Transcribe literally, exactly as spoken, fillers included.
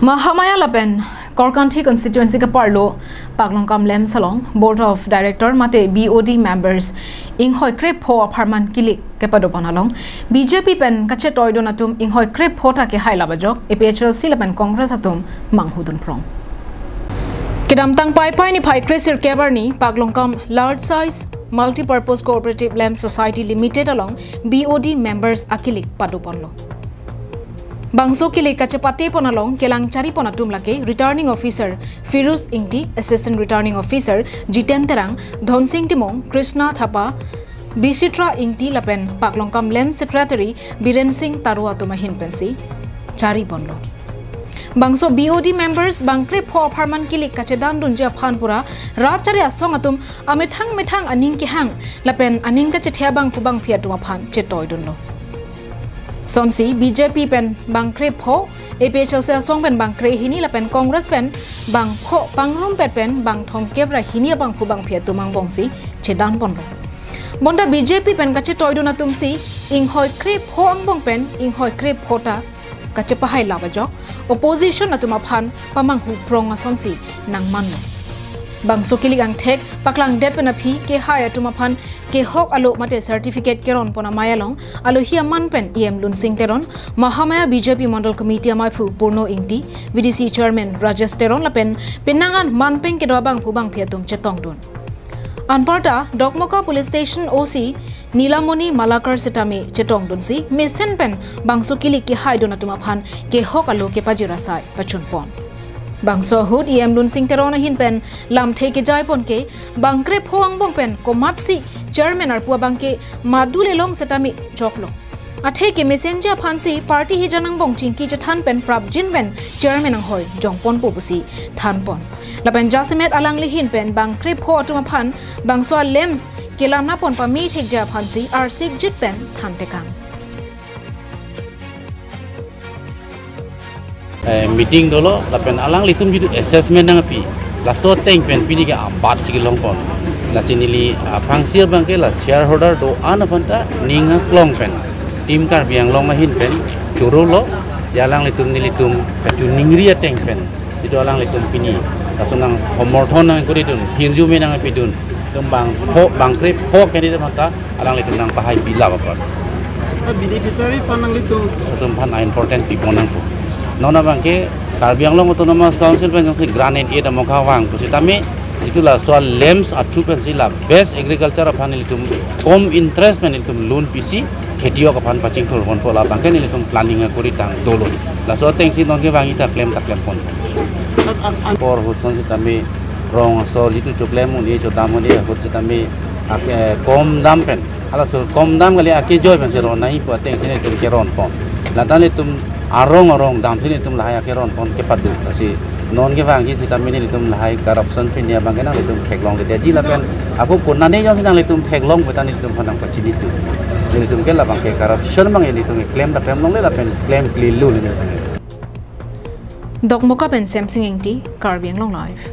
Mahamaya lapen Korkanthi constituency kaparlo Paklongkam LAMPS along Board of Director mate B O D members inghoi krepho apharman kilik kepadopon along B J P pen kachetoidun atum inghoi krepho ta kehai lap ajok A P H L C lapen Congress atum manghudun prong. Kedamtang Paipai niphai kresirkep arni Paklongkam Large Size Multipurpose Cooperative LAMPS Society Limited along B O D members akilik padoponlo. Bangso kilik kachepatepon along kelang charipon atum lake Returning Officer Firuz Ingti, Assistant Returning Officer Jiten Terang, Dhonsing Timung, Krishna Thapa, Bishitra Ingti lapen Paklongkam LAMPS Secretary Biren Singh Taro atum ahin pensi chariponlo. Bangso B O D members bang krepho apharman kilik kachedandunji aphan pura rat chari asong atum amethang methang aning kehang lapen aning kachethe abangphu bangphi atum aphan chetoidunlo. Sonsi B J P pen bang krepho, A P H L C asong pen bang krehini lapen Congress pen bang pho pangrumpet pen bang thomkep ra hini abangphu bangphi atum angbongsi chedanponlo. Bonta B J P pen kachetoidun atumsi inghoi krepho angbong pen inghoi krepho ta kachepahai lap ajok opposition atum aphan pamanghu prong asonsi nangmanlo. Bangso kilik angthek paklangdet pen aphi kehai atum aphan kehok alo mate certificate keronpon amei along alohi aman pen E M Lunsing Teron, Mahamaya B J P Mandal Committee ameiphu Purno Ingti, V D C Chairman Rajesh Teron lapen penang an manpeng kedo abangphu bangphi atum chetongdun. Anparta Dokmoka Police Station O C Nilamoni Malakar sitame chetongdunsi mesen pen bangso kilik kehaidun atum aphan kehok alo kepajir asai pachunpon. Bangso ahut E M Lunsing Teron ahin pen lamthe kejaipon ke bang krepho angbong pen komatsi chairman arpu abangke madu lelong sitame choklo. Athe kemesenji aphansi party hijan angbong chingki chethan pen prapjin pen chairman anghoi jongponpo pusi thanpon. Lapen jasemet alangli ahin pen bang krepho atum aphan bangso LAMPS kelanapon pame thekji aphansi arsikjit pen thantekang. Eh, meeting dolo, lapen alanglitum jitu assessment nangpi. Laso ateng pen pini ke abat si kelongpon. Lasi neli, ah, aphrangsi abangke la shareholder do-an aphanta ning aklong pen Team Karbi Anglong ahin pen chorolo, ya alanglitum nelitum kachiningri ateng pen jitu alanglitum pini laso nang homorthon nangkuridun, hirjume nangpidun, itum bang pho, bang krepho candidate aphanta alanglitum nangpahai pi lap apot. Ah, beneficiary aphan nanglitum. Itum aphan important pipon nangpo. Non abangke Karbi Anglong Autonomous Council pen jongsi grant and aid amokha vang pusitame jitu laso LAMPS athu pensi la best agriculture aphan nelitum kom interest pen nelitum loan pisi kheti ok aphan pachingthurponpo, labangke nelitum planning akuri tang dolo. Laso atengsi nonke vangji ta klem ta klempon. At, at, at. Por ahut son sitame rong asor jitu choklem un-e chodam un-e ahut sitame ake, eh, kom dam pen. Halaso kom dam kali akejoi pensi ron nangji pu atengsi nelitum keronpon. Lata nelitum arong arong damsi nelitum lahai akeronpon kepado. Lasi nonke vangji sitame nelitum lahai corruption pini abangke nanglitum theklongledetji lapen ako konane jongsi nanglitum theklong puta nelitum aphan nangpachinitu. Nelitum ke labangke corruption abang nelitum klem ta klem longle lapen klem klilo nelitum. Dokmoka pen Semsing Ingti, Karbi Anglong Live.